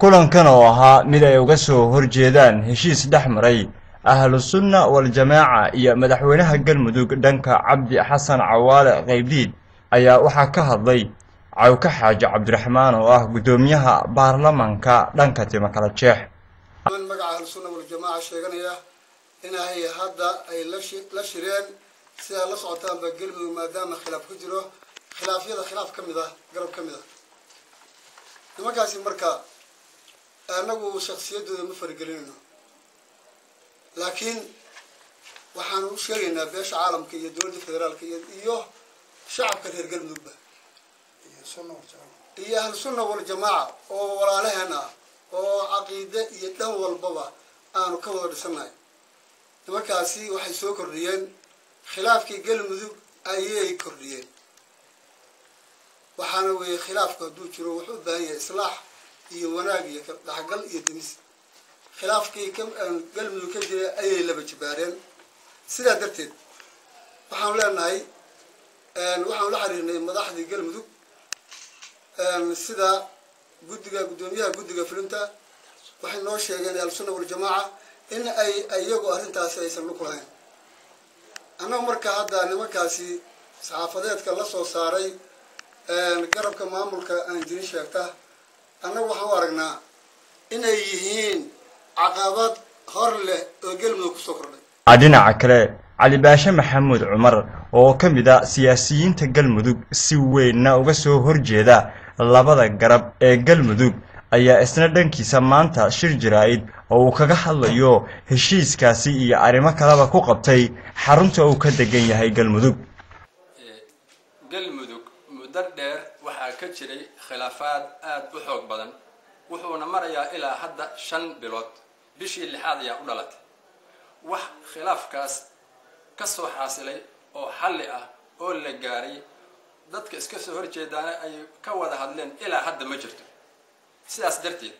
Kulankan oo ahaa mid ay uga soo horjeedaan heshiis dhex maray Ahlu Sunna Waljamaaca iyo madaxweynaha Galmudug dhanka Cabdi Xasan Cawaale Qaybdiid ayaa waxaa ka hadlay Cawka Xaaji Cabdiraxmaan oo ah guddoomiyaha baarlamanka dhanka Timakala Jeex. Magaca Ahlusunna Waljamaaca sheeganaya inay hadda ay la shireen, sidaa la socotaanba Galmudug maadaama khilaaf ku jiro, khilaafyada khilaaf ka mid ah garab ka mid ah nimankaasi. Marka anagu shaksiyadooda ma faragelinayno, laakiin waxaanu u sheegaynaa beesha caalamka iyo dowladda federaalka iyo shacabka reer Galmudugba iyo Ahlusunna Waljamaaca oo walaalaheen ah oo caqiide iyo dhan walbaba aanu ka wada dhisannahay, nimankaasi waxay soo kordhiyeen khilaafkii Galmudug ayay kordhiyeen. Waxaana weeye khilaafku hadduu jiro wuxuu u baahan yahay islaax iyo wanaag iyo dhexgal iyo demis. Khilaafkii Galmudug ka jiray ayay laba jibaareen. Sidaa darteed waxaanu leenahay, waxaanu la xiriirnay madaxdii Galmudug sida guddiga guddoomiyaha guddiga fulinta, waxay noo sheegeen Ahlusunna Waljamaaca in ay iyagu arrintaasi aysan lug lahayn. Annagu marka hadda nimankaasi saxaafadeedka la soo saaray garabka maamulka aan jirin sheegta, annagu waxaan u aragnaa inay yihiin caqabad hor leh oo Galmudug kusoo kordhay. Dhinaca kale, Cali Baashe Maxamuud Cumar oo ka mid a siyaasiyiinta Galmudug si weynna uga soo horjeeda labada garab ee Galmudug ayaa isna dhankiisa maanta shir jaraa'id oo uu kaga hadlayo heshiiskaasi iyo arrimo kaleba ku qabtay xarunta uu ka degan yahay Galmudug. Galmudug muddo dheer waxaa ka jiray khilaafaad aada u xoog badan, wuxuuna marayaa ilaa hadda 5 bilood, bishii lixaad ayaa u dhalatay. Wax khilaafkaas ka soo xaasilay oo xalli ah oo la gaaray, dadka iska soo horjeedaana ay ka wada hadleen ilaa hadda ma jirto. Sidaas darteed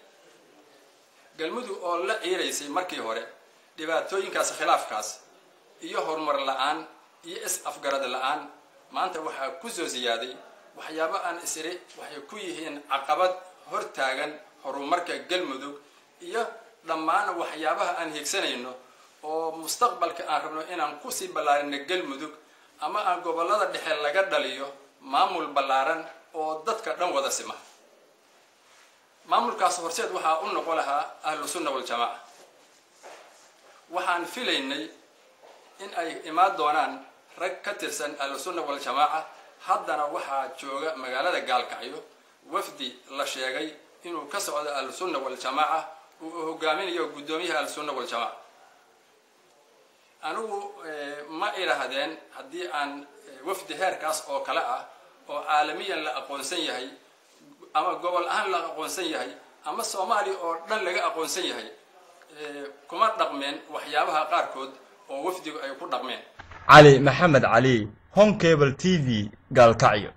Galmudug oo la ciiraysay markii hore dhibaatooyinkaas, khilaafkaas iyo horumar la-aan iyo is-afgarad la-aan, maanta waxaa ku soo siyaaday waxyaabo aan isiri waxay ku yihiin caqabad hortaagan horumarka Galmudug iyo dhammaan waxyaabaha aan hiigsanayno oo mustaqbalka aan rabno inaan kusii ballaarino Galmudug ama aan gobollada dhexe laga dhaliyo maamul ballaaran oo dadka dhan wada sima. Maamulkaas horseed waxaa u noqon lahaa Ahlu Sunna Waljamaaca. Waxaan filaynay in ay imaan doonaan rag ka tirsan Ahlu Sunna Waljamaaca. Haddana waxaa jooga magaalada Gaalkacyo wafdi la sheegay inuu ka socdo Ahlu Sunna Waljamaaca, uu hogaaminayo guddoomiyaha Ahlu Sunna Waljamaaca. Anigu ma idhaahdeen haddii aan wafdi heerkaas oo kale ah oo caalamiyan la aqoonsan yahay ama gobol ahaan la aqoonsan yahay ama Soomaaliya oo dhan laga aqoonsan yahay, kuma dhaqmeen waxyaabaha qaarkood oo wafdigu ay ku dhaqmeen. Cali Maxamed Cali, Honcable TV, Gaalkacyo.